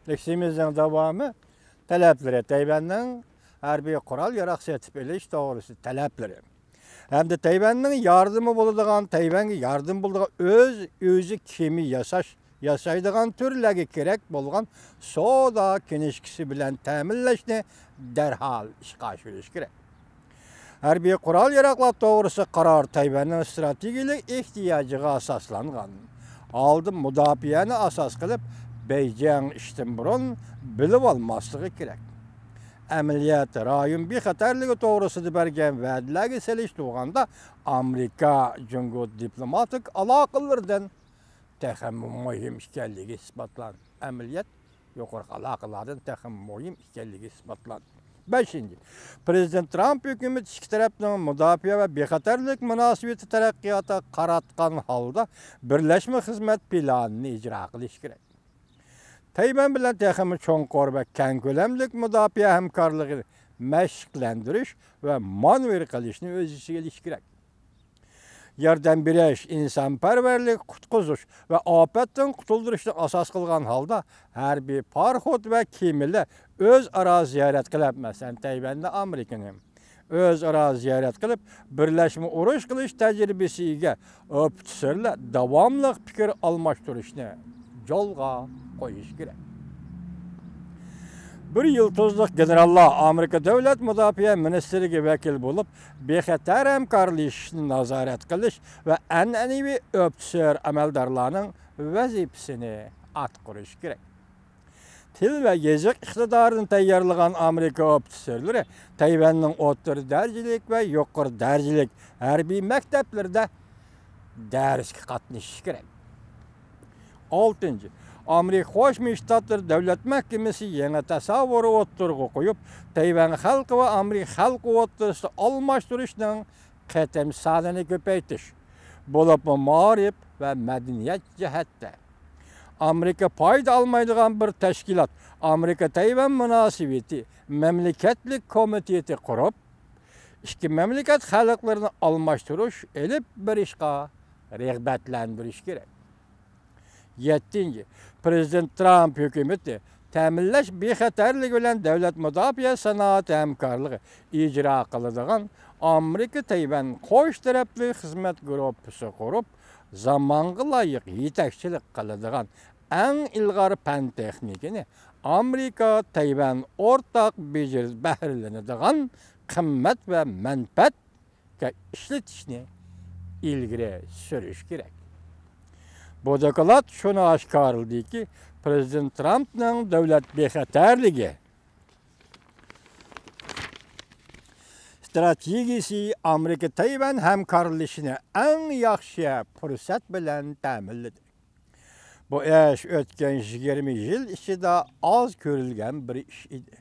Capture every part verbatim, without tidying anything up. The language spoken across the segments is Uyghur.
لېكسىيىمىزنىڭ داۋامى، تەلەپلىرى، تەيۋەننىڭ ھەربىي قورال-ياراغ سېتىپ ئېلىش توغرىسىدا تەلەپلىرى ھەمدە تەيۋەننىڭ ياردىمى بولىدىغان، تەيۋەنگە ياردىمى بولىدىغان ئۆز، ئۆزى كېمە ياساش، ياسايدىغان تۈرلەرگە كېرەك بولغان سودا كىنىشكىسى بىلەن تەمىنلەشنى دەرھال ئىشقا ئاشۇرۇش كېرەك. ھەربىي قورال-ياراغلار توغرىسىدا قارار تەيۋەننىڭ ئىستراتېگىيەلىك ئېھتىياجىغا ئاساسلانغان. ئالدى مۇداپىئەنى ئاساس قىلىپ، بېيجىڭ ئىشتىن بۇرۇن بىلىۋالماسلىقى كېرەك. ئەمەلىيەت، رايون بىخەتەرلىكى توغرىسىدا بەرگەن ۋەدىلەرگە سېلىشتۇرغاندا، ئامېرىكا جۇڭگو دىپلوماتىك ئالاقىلىرىدىن تېخىمۇ مۇھىم ئىكەنلىكى ئىسپاتلاندى. ئەمەلىيەت، يۇقىرىقى ئالاقىلاردىن تېخىمۇ مۇھىم ئىكەنلىكى ئىسپاتلاندى. بەشىنچى، پىرېزىدېنت ترامپ ھۆكۈمىتى ئىككى تەرەپنىڭ مۇداپىئە ۋە بىخەتەرلىك مۇناسىۋىتى تەرەققىياتىغا قاراتقان ھالدا بىرلەشمە خىزمەت پىلانىنى ئىجرا قىلىشى كېرەك. تەيۋەن بىلەن تېخىمۇ چوڭقۇر ۋە كەڭ كۆلەملىك مۇداپىئە ھەمكارلىقىنى مەشىقلەندۈرۈش ۋە مانېۋىر قىلىشنى ئۆز ئىچىگە ئېلىشى كېرەك. ياردەم بېرىش، ئىنسانپەرۋەرلىك، قۇتقۇزۇش ۋە ئاپەتتىن قۇتۇلدۇرۇشنى ئاساس قىلغان ھالدا، ھەربىي پاراخوت ۋە كېمىلەر ئۆزئارا زىيارەت قىلىپ، مەسىلەن، تەيۋەندە ئامېرىكىنى ئۆزئارا زىيارەت قىلىپ، بىرلەشمە ئۇرۇش قىلىش تەجرىبىسىگە ئىگە ئوفىتسېرلار داۋاملىق پىكىر ئالماشتۇرۇشنى يولغا قويۇش كېرەك. بىر يۇلتۇزلۇق گېنېراللار ئامېرىكا دۆلەت مۇداپىئە مىنىستىرلىكىگە ۋەكىل بولۇپ، بىخەتەر ھەمكارلىشىشنى نازارەت قىلىش ۋە ئەنئەنىۋى ئوفىتسېر ئەمەلدارلارنىڭ ۋەزىپىسىنى ئاتقۇرۇش كېرەك. تىل ۋە يېزىق ئىقتىدارىنى تەييارلىغان ئامېرىكا ئوفىتسېرلىرى تەيۋەننىڭ ئوتتۇرا دەرىجىلىك ۋە يۇقىرى دەرىجىلىك ھەربىي مەكتەپلىرىدە دەرسكە قاتنىشىشى كېرەك. ئالتىنچى، ئامېرىكا قوشما شتاتلىرى دۆلەت مەھكىمىسى يېڭى تەسەۋۋۇر ئوتتۇرىغا قويۇپ، تەيۋەن خەلقى ۋە ئامېرىكا خەلقى ئوتتۇرىسىدا ئالماشتۇرۇشنىڭ قېتىم سانىنى كۆپەيتىش، بولۇپمۇ مائارىپ ۋە مەدەنىيەت جەھەتتە ئامېرىكا پايدا ئالمايدىغان بىر تەشكىلات، ئامېرىكا تەيۋەن مۇناسىۋىتى مەملىكەتلىك كومىتېتى قۇرۇپ، ئىككى مەملىكەت خەلقلىرىنى ئالماشتۇرۇش ئېلىپ بېرىشقا رىغبەتلەندۈرۈش كېرەك. يەتتىنچى، پىرېزىدېنت ترامپ ھۆكۈمىتى تەمىنلەش بىخەتەرلىكى بىلەن دۆلەت مۇداپىئە سانائىتى ھەمكارلىقى ئىجرا قىلىدىغان ئامېرىكا تەيۋەن قوش تەرەپلىك خىزمەت گۇرۇپپىسى قۇرۇپ، زامانغا لايىق يېتەكچىلىك قىلىدىغان ئەڭ ئىلغار پەن تېخنىكىنى ئامېرىكا تەيۋەن ئورتاق بېجىرىپ بەھرىلىنىدىغان قىممەت ۋە مەنپەئەت ئىشلىتىشنى ئىلگىرى سۈرۈش كېرەك. بۇ دوكلات شۇنى ئاشكارىلىدىكى، پىرېزىدېنت ترامپنىڭ دۆلەت بىخەتەرلىكى ئىستراتېگىيىسى ئامېرىكا تەيۋەن ھەمكارلىشىشىنى ئەڭ ياخشى پۇرسەت بىلەن تەمىنلىدى. بۇ ئىش ئۆتكەن يىگىرمە يىل ئىچىدە ئاز كۆرۈلگەن بىر ئىش ئىدى.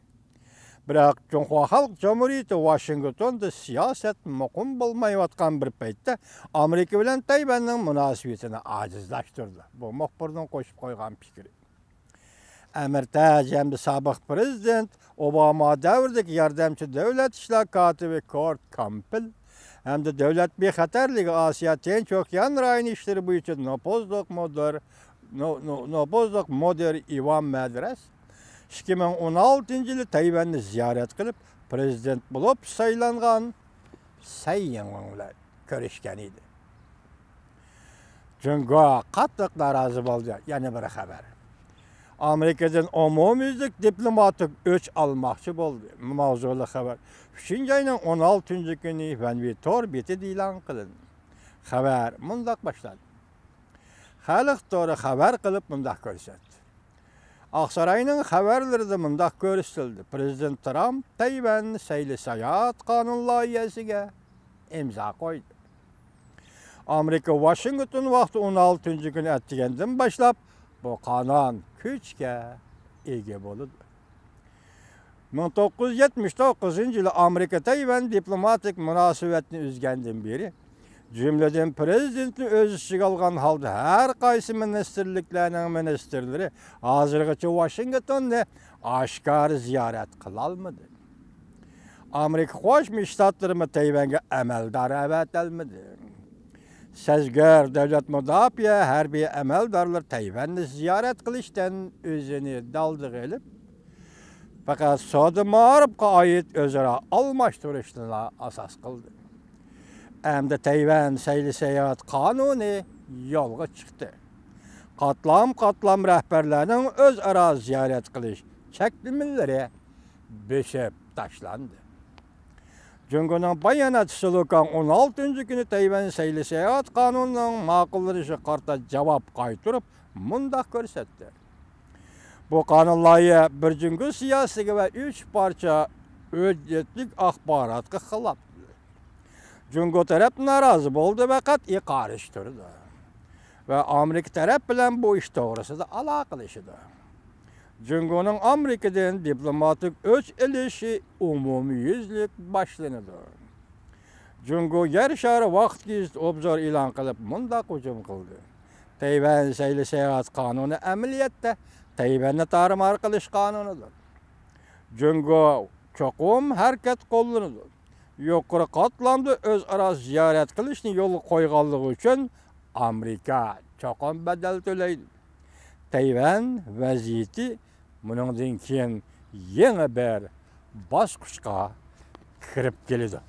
بىراق، جۇڭخۇا خەلق جۇمھۇرىيىتى ۋاشىنگتوندا سىياسەت مۇقىم بولمايۋاتقان بىر پەيتتە، ئامېرىكا بىلەن تەيۋەننىڭ مۇناسىۋىتىنى ئاجىزلاشتۇردى. بۇ مۇخبىرنىڭ قوشۇپ قويغان پىكرى. ئەمىر تاج ھەمدە سابىق پىرېزىدېنت ئوباما دەۋرىدىكى ياردەمچى دۆلەت ئىشلار كاتىپى كورت كامپېل ھەمدە دۆلەت بىخەتەرلىكى، ئاسىيا تىنچ ئوكيان رايونى ئىشلىرى بويىچە نوپۇزلۇق مۇدىر، نو-، نو-، نوپۇزلۇق مۇدىر ئىۋان مەدرەس ئىككى مىڭ ئون ئالتىنچى يىلى تەيۋەننى زىيارەت قىلىپ، پىرېزىدېنت بولۇپ سايلانغان سەي يىڭۋېڭ بىلەن كۆرۈشكەن ئىدى. جۇڭگو قاتتىق نارازى بولدى. يەنە بىر خەۋەر. ئامېرىكىدىن ئومۇميۈزلۈك دىپلوماتىك ئۆچ ئالماقچى بولدى. ماۋزۇلۇق خەۋەر ئۈچىنچى ئاينىڭ ئون ئالتىنچى كۈنى ۋەنۋى تور بېتىدە ئېلان قىلىندى. خەۋەر مۇنداق باشلاندى. خەلق تورى خەۋەر قىلىپ مۇنداق كۆرسەتتى. ئاقساراينىڭ خەۋەرلىرىدە مۇنداق كۆرسىتىلدى: پىرېزىدېنت ترامپ تەيۋەن سەيلە ساياھەت قانۇن لايىھەسىگە ئىمزا قويدى. ئامېرىكا ۋاشىنگتون ۋاقتى ئون ئالتىنچى كۈنى ئەتىگەندىن باشلاپ بۇ قانۇن كۈچكە ئىگە بولىدۇ. مىڭ توققۇز يۈز يەتمىش توققۇزىنچى يىلى ئامېرىكا تەيۋەن دىپلوماتىك مۇناسىۋەتنى ئۈزگەندىن بېرى، جۈملىدىن پىرېزىدېنتنى ئۆز ئىچىگە ئالغان ھالدا ھەر قايسى مىنىستىرلىكلەرنىڭ مىنىستىرلىرى ھازىرغىچە ۋاشىنگتوننى ئاشكارا زىيارەت قىلالمىدى. ئامېرىكا قوشما شتاتلىرىمۇ تەيۋەنگە ئەمەلدار ئەۋەتەلمىدى. سەزگۈر دۆلەت مۇداپىئە ھەربىي ئەمەلدارلىرى تەيۋەننى زىيارەت قىلىشتىن ئۆزىنى دالدىغا ئېلىپ، پەقەت سودا مائارىپقا ئائىت ئۆزئارا ئالماشتۇرۇشنىلا ئاساس قىلدى. ئەمدى تەيۋەن سەيلە ساياھەت قانۇنى يولغا چىقتى. قاتلام-قاتلام رەھبەرلەرنىڭ ئۆزئارا زىيارەت قىلىش چەكلىمىلىرى بۆسۈپ تاشلاندى. جۇڭگونىڭ باياناتچىسى لۇكاڭ ئون ئالتىنچى كۈنى تەيۋەن سەيلە ساياھەت قانۇنىنىڭ ماقۇللىنىشىغا قارىتا جاۋاب قايتۇرۇپ مۇنداق كۆرسەتتى: بۇ قانۇن لايىھە بىر جۇڭگو سىياسىتىگە ۋە ئۈچ پارچە ھۆججەتلىك ئاخباراتقا خىلاپ. جۇڭگو تەرەپ نارازى بولدى ۋە قەتئىي قارشى تۇردى ۋە ئامېرىكا تەرەپ بىلەن بۇ ئىش توغرىسىدا ئالاقىلىشىدۇ. جۇڭگونىڭ ئامېرىكىدىن دىپلوماتىك ئۆچ ئېلىشى ئومۇميۈزلۈك باشلىنىدۇ. جۇڭگو يەر شارى ۋاقىت گېزىتى ئوبزور ئېلان قىلىپ مۇنداق ھۇجۇم قىلدى: تەيۋەن سەيلە ساياھەت قانۇنى ئەمەلىيەتتە تەيۋەننى تارمار قىلىش قانۇنىدۇر. جۇڭگو چوقۇم ھەرىكەت قوللىنىدۇ. يۇقىرى قاتلامدا ئۆزئارا زىيارەت قىلىشنى يولغا قويغانلىقى ئۈچۈن ئامېرىكا چوقۇم بەدەل تۆلەيدۇ. تەيۋەن ۋەزىيىتى بۇنىڭدىن كېيىن يېڭى بىر باسقۇچقا كىرىپ كېلىدۇ.